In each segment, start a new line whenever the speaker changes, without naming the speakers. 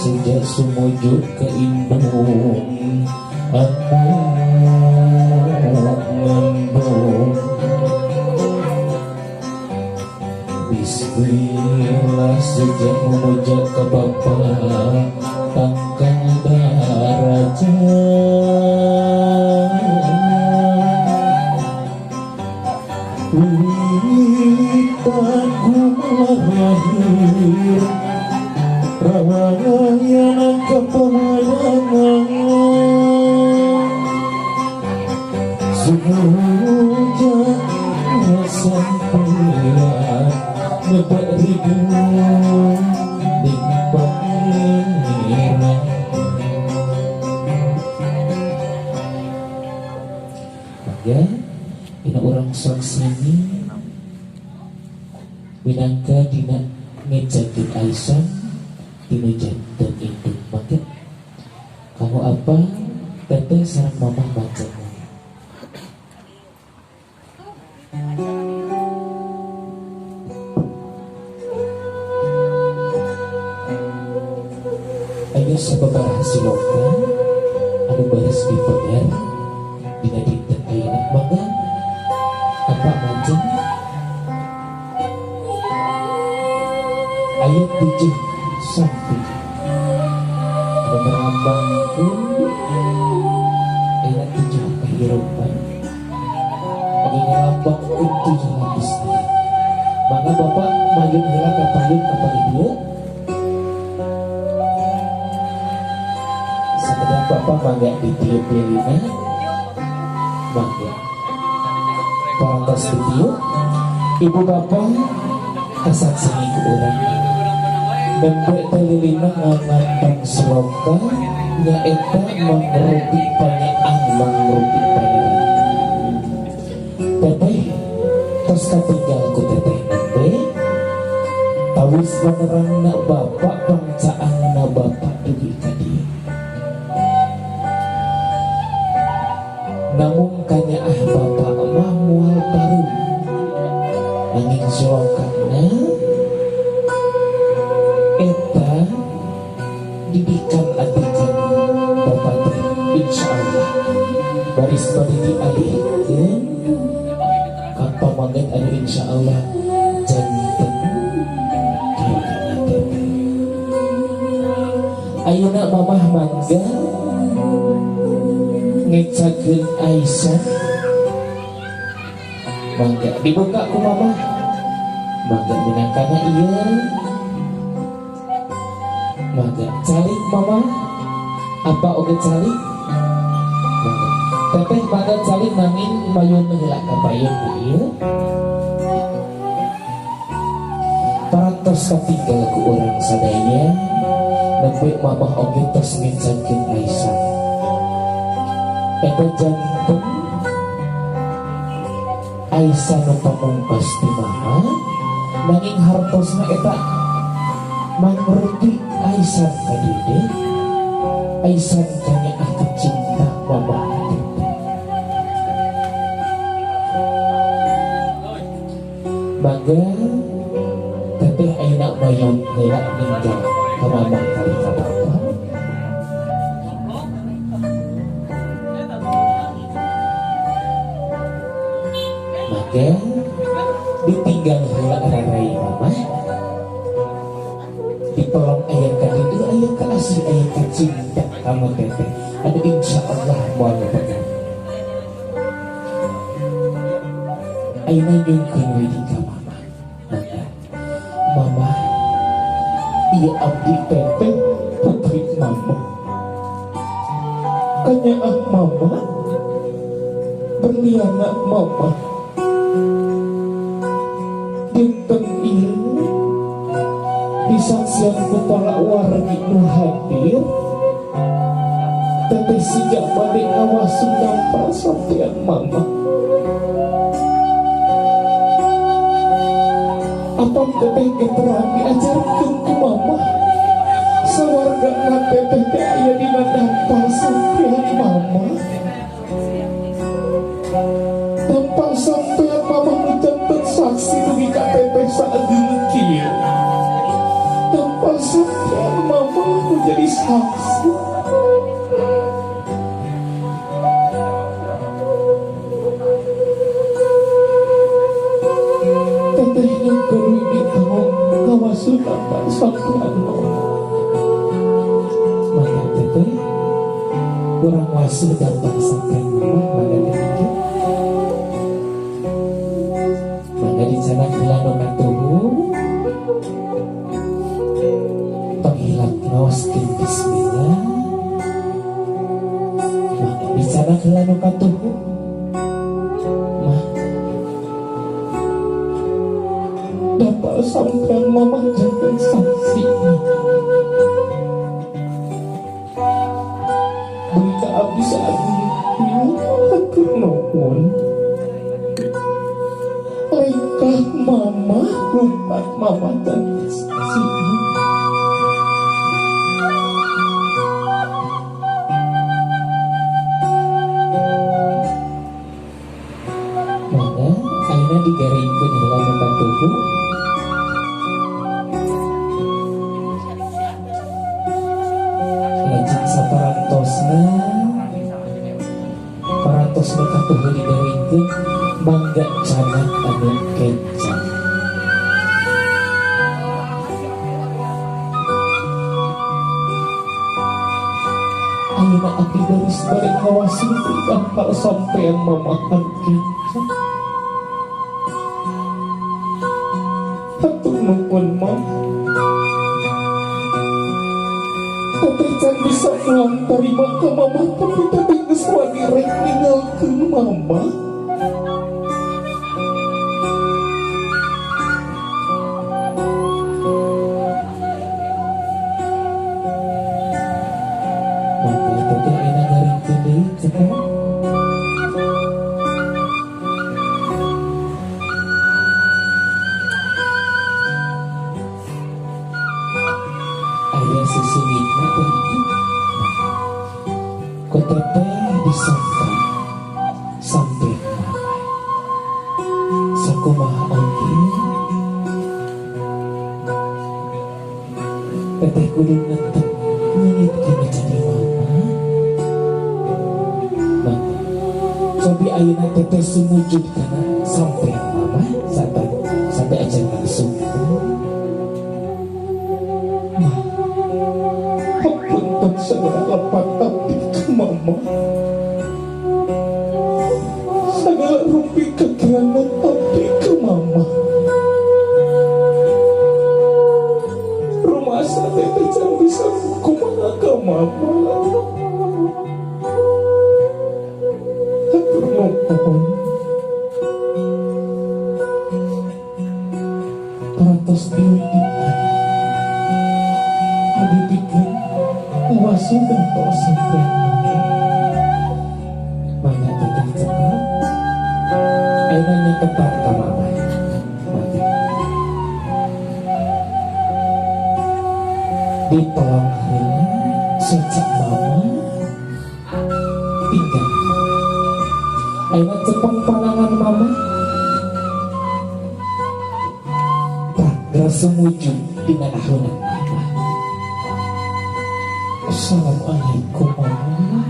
Sejak sumujud ke indung anu ngandung. Bismillah sejak memuja ke Bapa tangkal daraja. Witan kumalahir rawayana kepemandangan sumuja sampeyan nebak ribu ning pangeran. Ya, dina urang saksani minangka dina ngejadkeun Aisyah dina janten indung. Mangga kamu apa teteh sareng mamah maca. Ayo sababaraha siloka anu baris dipegar dina dinten ayeuna. Mangga apa maca ayat 7 sampai anu merambangkeun ayat 7 kehidupan oge ngarambangkeun 7 lapis. Mangga bapak mayun heula ka payun ka dieu. Sakedap bapak mangga ditiup lilina. Mangga parantos ditiup. Ibu bapak kasaksani ku urang nembe teh lilina ngangandung sloka nyaeta mangrupi panyaang mangrupi pangeran. Teteh tos katinggal ku teteh nembe tawis menerangna bapak pangcaangna bapak dugi ka dieu. Namun kanyaah bapak mah moal tarung nanging slokana eta didikan adikan bapak teh insyaallah baris bade dialihkeun ka pamanget anu insyaallah janten karokana teteh. Ayeuna mamah mangga ngecakeun Aisyah. Mangga dibuka ku mamah. Mangga minangkana ieu. Mangga calik mamah. Apa oge calik? Mangga teteh mangga calik nanging mayun heula ka payun ku ieu. Parantos katinggal ku urang sadaya nembe mamah oge tos ngecakeun Aisyah. Eta janten Aisyah nu pamungkas ti mama nanging hartosna eta mangrupi Aisyah ka dede, Aisyah kanyaah cinta mama ka teteh. Mangga teteh ayeuna mayun heula ninggal ka mama kali ka bapa. Mangga ditinggal heula rarai mama ditolong aya ka dieu aya ka asih aya ka cinta kamu teteh anu insyaallah moal pegang. Ayeuna nyungkeun we di ka mama. Mangga mama ieu abdi teteh putri mama kanyaah mama berliana mama dinten ieu disaksian ku para wargi nu hadir teteh sejak bade ngawasun dampal sampean mama. Apa teteh geterang diajarkeun ku mama sawargana teteh teh aya dina dampal sampean mama. Dampal sampean mama nu janten saksi dugi ka teteh saedeung kieu. Dampal sampean mama nu jadi Saksi. Teteh nyungkeun bibi kamu ngawasu tanpa sampean mama. Mangga teteh kurang wasu dampar sampean mama. Mangga teteh mangga dicanak heula nu katuhu. Tong hilap ngaoskeun bismillah. Mangga dicanak heula nu katuhu. Mah dapat sampean mama jangan saksi. Bengka abdi saat ini hatur nuhun. Lengkah mama lumpat mama dan saksi. Mangga ayeuna digaringkeun heula nu katuhu. Lajeng saparantosna parantos nu katuhu digaringkeun mangga canak anu kenca. Ayeuna abdi baris bade ngawasin dampar sampean mamahan kenca. Hatur nuhun mah. Teteh can bisa pulang tarima ka mama tapi teteh geus wani rek ninggalkeun mama. Mangga teteh ayeuna garingkeun deui cenah. Aya susungitna teh itu. Ku teteh disangka sampai mama. Sakumaha oge teteh kudu netep nyengit kena jadi mama. Maka cobi ayeuna teteh sumujud kana sampai mama sampai sampai aja langsung. Mah, hapunten segala lepat abdi ka mama. Segala rupi kekirangan abdi ka mama. Rumasa teteh can bisa kumaha ka mama. Hatur nuhun. Parantos diwidikan abdi pikeun ngawasu dampar sampean mama. Mangga teteh cekap. Ayeuna nyaketan ka mama. Mangga. Ditolong heula socak mama tinggal. Ayeuna cepeng panangan mama. Tah sumujud dina dahunan mama. Assalamualaikum mama.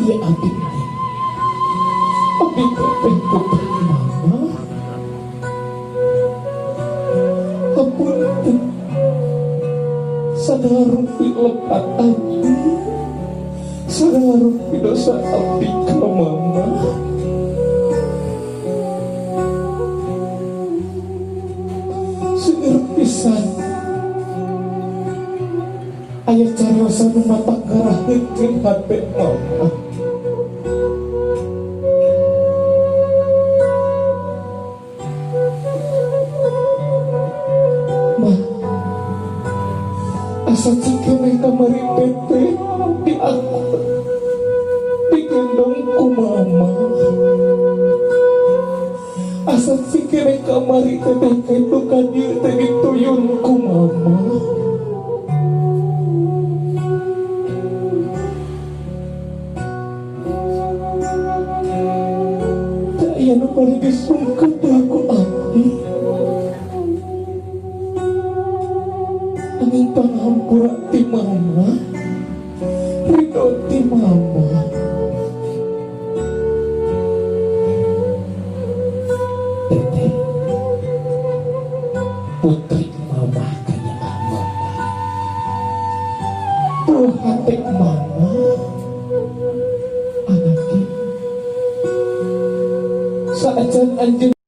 Iya abdi teh. Abdi teteh putri mama. Hapunten. Sagala rupi lepat abdi. Sagala rupi dosa abdi ka mama. Seueur pisan aya cariosan nu matak ngaraheutkeun hate mama. Mah, asa cikeneh kamari teteh diangkut digendong ku mama. Asa cikeneh kamari teteh kitu ka dieu teh dituyun ku mama. Teu aya nu bade disungkeut teh ku abdi. Angin Mama. Teteh putri mama kanyaah mama. Buah hati mama anaknya saacan anjeun.